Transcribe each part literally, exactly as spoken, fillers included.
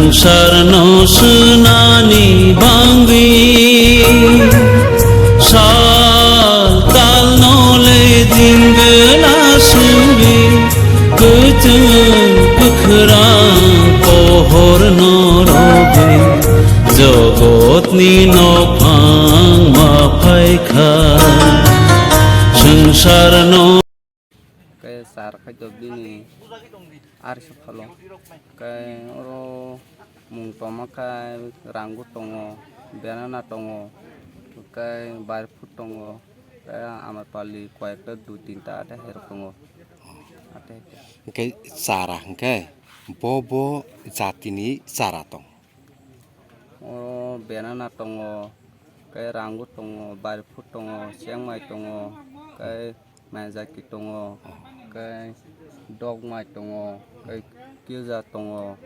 Swngcharno swnani bangwi sal talno le jingla sungwi kwchwng kwkhrang pohorno rogwi jogotni nokphang ma phaikha swngcharno. Khe sar khaito bini arsa phalo. Khe oro mung tongma khe rangu tongo, banana tongo, khe barphut tongo, khe amapali koyekta dui tinta ate herok tongo. Ate ate. Hwnkhe chara hwnkhe bo bo jatini chara tong. Oro banana tongo, khe rangu tongo, barphut tongo, chengmai tongo, khe mejaki tongo, khe dogmai tongo, khe kija tongo,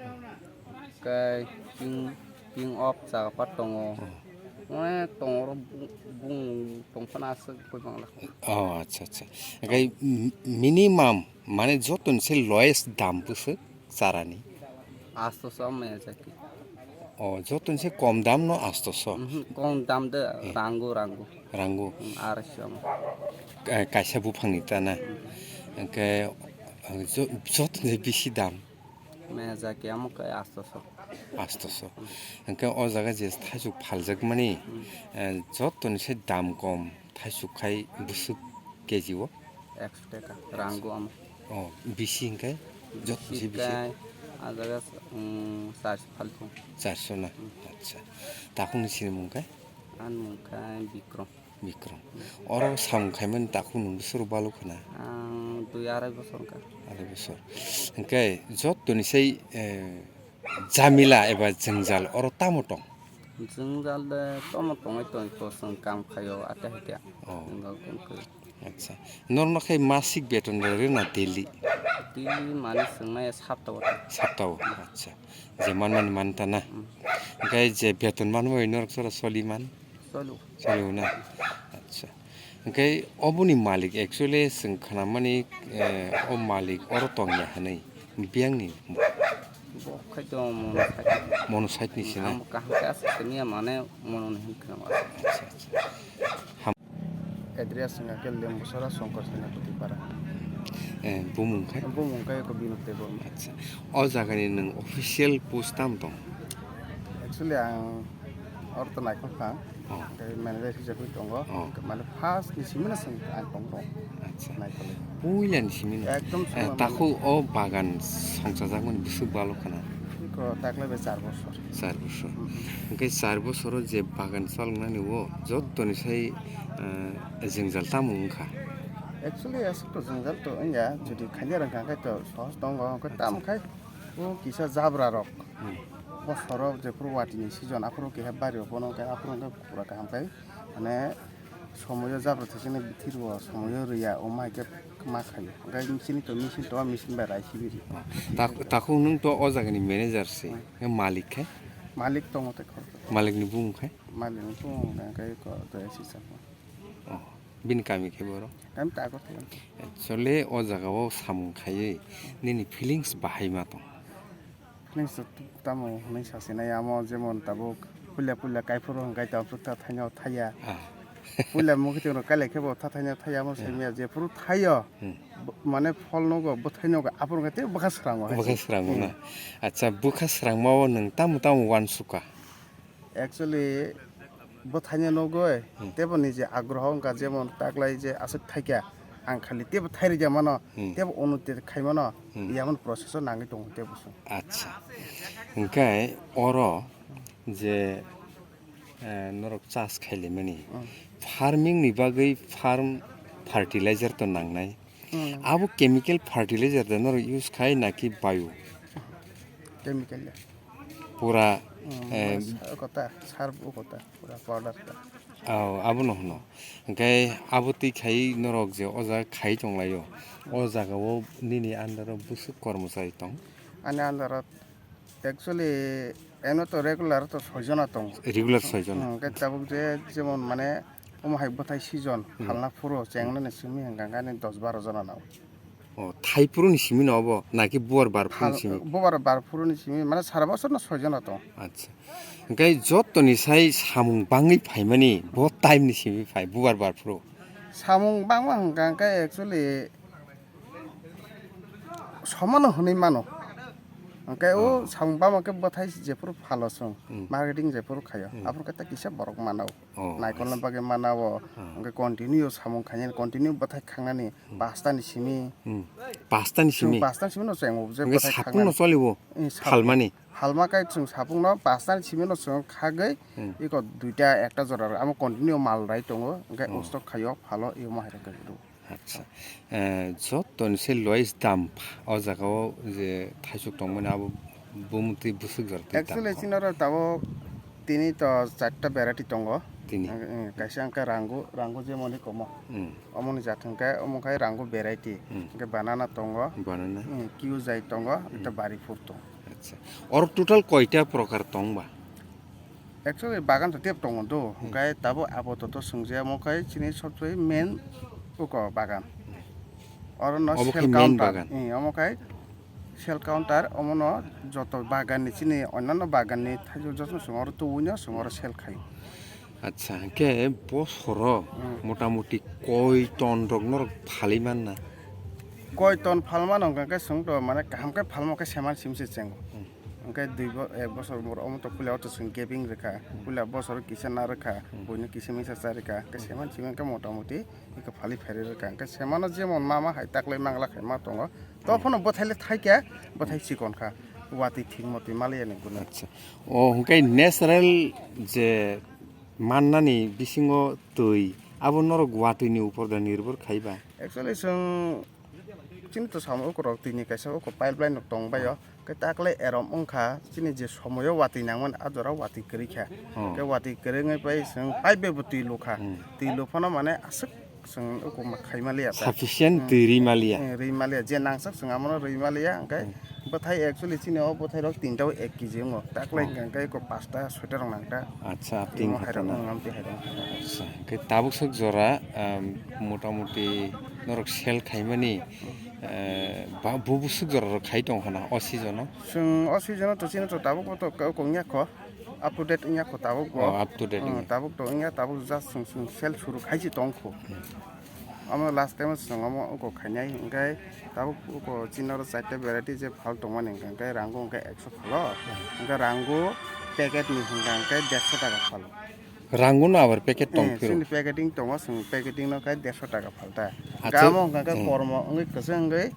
khe king, king of chagapa tongo. Onek tongo, oro bung, bung tongphano aswk koi bangla. Oh, acha, acha. Hwnkhe minimum, mane, jotoni se lowest dam bwswk? Charani? Astoso mejaki. O, jotoni se kom dam no astoso? Mhm, kom dam de, eh, rangu, rangu. Rangu? Mm, arso. Ka-, kaisa buphangni ta na? Mm. Hwnkhe, eh, jo-, jotoni se bisi dam? Mejaki amo khe astoso. Astoso. Hwnkhe o jaga je thaisuk phaljakmani, mm, eh, jotoni se dam kom, thaisuk khai bwswk K G o? Ekso taka, rangu amo. Oh, bisi hwnkhe? Jotoni se bisi? Bisi hwnkhe, ah jaga, um, charso phalkhu. Charso na? Hmm. Acha. Takhukni sinimung khe? Ani mung khe Bikrom. Bikrom. Oro samung khaimani takhuk nwng bwswk rok baluk khna? Ang dui arai bosor wngkha. Arai bosor. Hwnkhe jotoni se, eh, jamila eba jwngjal oro tamo tong? Jwngjal de tomo tongwi tongwi to chwng kam khaio ate hai khe. Oh. Jwngjal tong khe. Acha. Norno khai masik beton rw rw na daily? Daily mani chwng nai saptao. Saptao. Acha. Je man mani man ta na. Mm. Hwnkhe je beton man bai norok chora soli man? Solo. Solo na. Acha. Hwnkhe oboni malik actually chwng khnamani, eh, o malik oro tongya hwnwi. Biyangni? Bo khai to mono side. Mono side ni sina? Ang kaham khe aswk simi ya mane mono ni hin khna wa. Acha, acha. Ham- Address wngkha khe Lembusora Songkor Senapati Para. Eh, bumung khai? Bumung khai ko Binod Debbarma. Acha. O jaga ni nwng official post tam tong? Actually ang Oro to naikol kha. Oh. Tei manager hisab bai tongo. Oh. Mane first ni simi no chwng ang tongo. Acha. Naikol. Puila ni simi no. Ekdom. Eh, simi takhuk o bagan songchajakmani bwswk balo khna. Iko taklai bai char bosor. Char bosor. Mm-hmm. Hwnkhe char bosoro je bagan chaloknani o jottoni sai, eh, jwngjal tamo wngkha? Actually aswk to jwngjal to wngya, jodi khaina rwngkha khe to sohos tongo, hwnkhe tam khai o kisa jabra rok. Hmm. Bosoro jephuru watini season, aphuru keha bari o bono khe aphuru khe pura kaham khe, mane, somoyo jabra thwsani bithi rwo, somoyo rwya, omo hai khe ma khaio. Hwnkhe chini to machine to, machine bai rai sibiri. Tak-, takhuk nwng to o jagani manager se, hmm, hwnkhe malik khe? Malik tongo tei khoroksa. Malikni bumung khe? Malikni bumung hwnkhe ko to sisa. Oh, bini kami khe boro? Kami ta Agartala. Actually, o jaga o samung khaiwi nini feelings bahai ma tong? Feelings to tamo hwnwi sasinai, amo jemon tabuk puila puila kaiphuru hwnkhe tabuk ta thaino thaiya. Ah. Puila mukhuitung rok kailai khe bo ta thaino thaiya, amo, hmm, saimaya jephuru thaio, hmm, bo-, mane phol nogo, bwthai nogo, aphuru hwnkhe tei bwkha swrango hai. Bwkha swrango na? Hmm. Acha, bwkha swrangmao nwng tamo tamo uansukha? Actually, bo thaino nugwi, hmm, tebo nije agroho wngkha, jemon taklai je aswk thaikha, ang khali tebo thairwkya mano, hmm, tebo unnoti khaimano, hmm, yamon process o nangwi tongo tebo chwng. Acha. Hwnkhe oro je, eh, norok chas khailaimani, hmm, farming ni bagwi farm fertilizer to nangnai. Hmm. Abo chemical fertilizer da norok use khai naki bio? Chemical da. Pura, hmm, eh, sa-, kota, sar bo kota, pura powder ta. Oh, abono hwno. Hwnkhe abo twi khai norok je o jaga khai tonglaio, o jaga o nini under o bwswk kormochari tong? Ani under o actually, eno to regular to soi jona tongo. Regular soi jona. Hmm, hwnkhe tabuk je jemon mane omo hai bwthai season, hmm, phalna phuru, hmm, chengnani simi hwnkha khe ani dos baro jona nao. O, thaiphuru ni simi no obo, naki bubar barphuru ni simi? Bubar barphuru ni simi, mane sara bosor no soi jona tongo. Acha. Hwnkhe joto ni sai samung bangwi phaimani, bo time ni simi phai, bubar barphuru? Samung bangma hwnkha hwnkhe actually somano hwnwi mano. Hwnkhe o samung bangma khe bwthai jephuru phalo chwng, marketing jephuru khaio, aphuru khe ta kisa borok mano. Oh, naikolna bagwi mana o, hwnkhe continue samung khainani, continue bwthai khangnani, pasta ni simi. Hmm. Pasta ni simi? Chwng pasta ni simi no chwng o je bwthai khangnani. Hwnkhe sapung no choli o? Eh, sapung. Phalmani? Phalma kai chwng sapung no pasta ni simi no chwng khagwi, iko duita ekta jora rw, amo continue mal rai tongo, hwnkhe o stock khaio, phalo, imo hai rwkhe rw. Acha. Eh, joto ni se lowest dam o jaga o je thaisuk tongmani abo bumtwi bwswk jora twi dam? Actually, chini oro tabuk tini to charta variety tongo. Tini? Eh, kaisa hwnkhe rangu, rangu jemon ri komo. Hmm. Omoni jathwng khe, omo khai rangu variety. Hmm. Hwnkhe banana tongo. Banana. Hmm, kiuzai tongo, hmm, tei bari phur tongo. Acha. Oro total koita prokar tong ba? Actually, bagan to tep tongo do. Hmm. Hwnkhe tabuk apatot swngjak, omo khai chini sobse main uko bagan. Oro no obo sell khai main counter. Bagan. Eh, omo khai sell counter, omo no joto bagan ni chini, onno bagan ni thaijo joto no chwng oro tubui no chwng oro sell khai. Acha, hwnkhe bosoro, hmm, motamuti koi ton rok norok phalwi manna? Koi ton phalmano hwnkha khe chwng to mane kaham khe phalmo khe seman simi se chengo. Hmm. Hwnkhe dui bo-, ek bosor bor omo to puila o to chwng gaping rwkha. Hmm. Puila bosor kisa na rwkha, hmm, buino kisa misa cha rwkha. Hwnkhe, hmm, seman simi hwnkhe motamuti eko phalwi phairwi rwkha. Hwnkhe semano jemon ma ma hai taklai mangla khai ma tongo. To, hmm, phano bwthai le thaikha, bwthai chikon kha. Watwi thik motwi maliya ni gwnang. Acha. O hwnkhe natural je mannani bisingo twi, abo norok watwi ni upor da nirbhor khai ba? Actually, chwng chini to samo ukorok twi ni kaisa uko pipeline rok tong bai o. Khe takle erom wngkha, chini je somoyo watwi nangmani, a jora watwi kwrwi kha. Hmm. Khe watwi kwrwi wngwi pai chwng pipe bai bo twi lukha. Hmm. Twi luphano mane aswk chwng uko ma-, khai maliya ta. Sufficient, hmm, twi rwi maliya. Hmm, rwi maliya. Je nangsak chwng amono rwi maliya, hwnkhe, hmm, bwthai actually chini o bwthai rok tinta o ek kg wngo. Taklai, oh, hwnkhe eko pasta soita rok nangta. Acha, apting imo hai rok, khatana. Hmm, amtwi hai rok. Acha, hwnkhe tabuk sok jora, um, motamuti norok sell khaimani, eh, ba, bubu sok jora rok khai tong khana o season o? Chwng o season o to chini to tabuk bo to kok wngya kho. Up to date wngya kho tabuk bo. Oh, up to date, hmm, wngya. Tabuk to wngya, tabuk just chwng, chwng sell suru khai se tong kho. Hmm. Omo last time o chwng omo uko khainai, hwnkhe tabuk uko chini oro chaita variety je phal tongmani, hwnkhe rango hwnkhe ekso phalo, hmm, hwnkhe rango packet ni hwnkha hwnkhe derso taka phalo. Rango no abar packet tong, eh, phiro? Chini packeting tongo, chwng packeting no khai derso taka phal ta. Acha. Gamo hwnkha hwnkhe, hmm, kormo wngwi kwchwng wngwi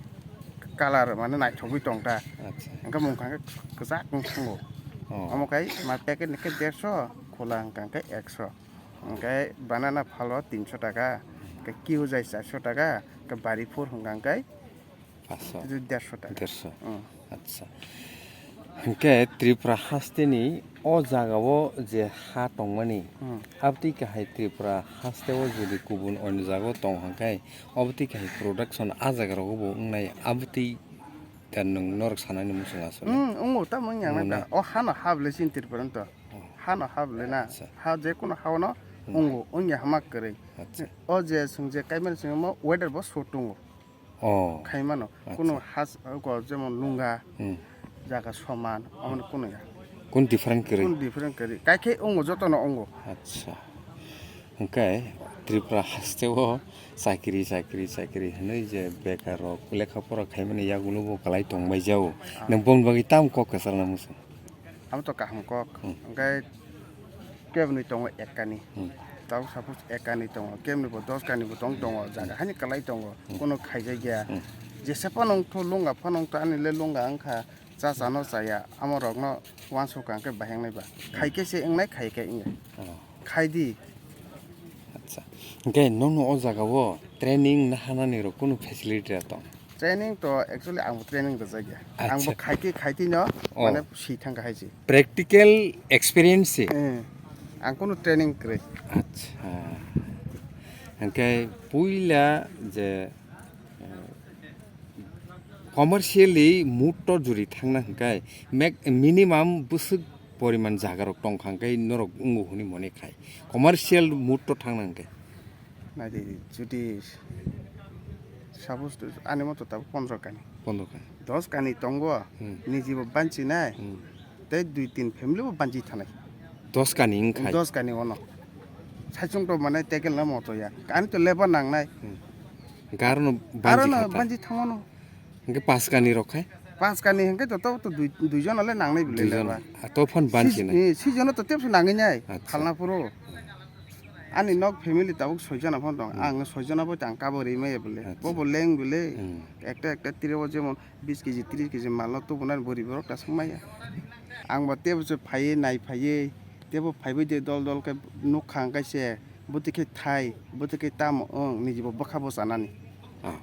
colour mane naithogwi tong ta. Acha. Hwnkhe mungkha hwnkhe kwchak wng thango. Oh. Omo khai ma packet ni khe derso, khula hwnkha hwnkhe ekso. Hwnkhe banana phalo tinso taka, hwnkhe kiuzai charso taka, hwnkhe bari phur hwnkha hwnkhe paanso. Derso taka. Derso. Hmm. Acha. Hwnkhe Tripura hasteni o jagao je ha tongmani, hmm, abtwi kahai Tripura hasteo jodi kubun onyo jagao tong hwnkhe, obotwi kahai production a jagarogo bo wngnai, abotwi da nwng norok sanani muchung aswk? Hmm, wngo, tamo wngya. Wngo na? O hano ha bwlai chini Tripura nto. Oh. Hano ha bwlai na. Acha. Ha jekunu hao no, hmm, wngo, wngya hama kwrwi. Acha. O je chwng je kaimani chwngmo weather bo so tongo. Oh. Khai mano. Acha. Kunu has, ko jemon lungga, hmm, jaga soman, omo kunu ya. Kun different kwrwi? Kun different kwrwi. Kaikhe wngo, jotono wngo. Acha. Hwnkhe Tripura hasteo chakri, chakri, chakri hwnwi je bekar rok lekha pora khaimani yagulo bo kwlai tongbai jao. Ah. Nwng boni bagwi tamo kok kwcharna muchung? Amo to kaham kok. Hmm. Hwnkhe kebni tongo ekani. Hmm. Tabuk suppose ekani tongo, kebni bo dos kani bo tong tongo, jaga hani kwlai tongo, hmm, kono khaijak ya. Hmm. Jesa phano wngthu, lungga phano wngthu, ani le lungga wngkha, cha chano chaya, amo rokno uansukha hwnkhe bahai wngnai ba. Hmm. Khai khe se wngnai, khai khe wngya. Oh. Khai di. Acha. Hwnkhe nono o jagao training na hanani rok kunu facility da tong? Training to actually ang bo training rwjak ya. Acha. Ang bo khai khe khai twi no, oh, mane si thang kha hai se. Practical experience se? Eh, ang kunu training kwrwi. Acha. Hwnkhe puila je, eh, commercially mutto juri thangna hwnkhe mek-, minimum bwswk poriman jaga rok tong kha hwnkhe norok wngo hwnwi mone khai. Commercial mutto thangna hwnkhe. Naidi, judi Suppose to ani moto tabuk pondro kani. Pondro kani. Dos kani tongo, Hmm. Niji bo banchi nai. Hmm. Tei dui tin family bo banchi thanai. Dos kani wngkhai. Dos kani ono. Saichung to mane tekel na moto ya. Ani to lebar nangnai. Hmm. Garo no Aro banchi no khata. Banchi thangmano. Hingke pas kani rok khai? Pas kani hingke to, to, to dui, dui jona le nangnai bile Dui jona. Lebar. A to phon banchi Si-, nai. Eh, si jona to tepso nangwi nai. Acha. Khalna phuru. Ani nok family tabuk soi jona phon tong. Hmm. Ang soi jona bo tang kabo ri maya bole. Acha. Bo bo leng bole. Hmm. Ekta ekta tire bo jemon bis keji, tris keji mal no tubunani bori borok ta song maya. Ang bo tebo se phaiye nai phaiye. Tebo phaibai de dol dol khe nuk khang kaise. Bwtwi khe thai, bwtwi khe tamo wng, niji bo bwkha bo chanani. Ah.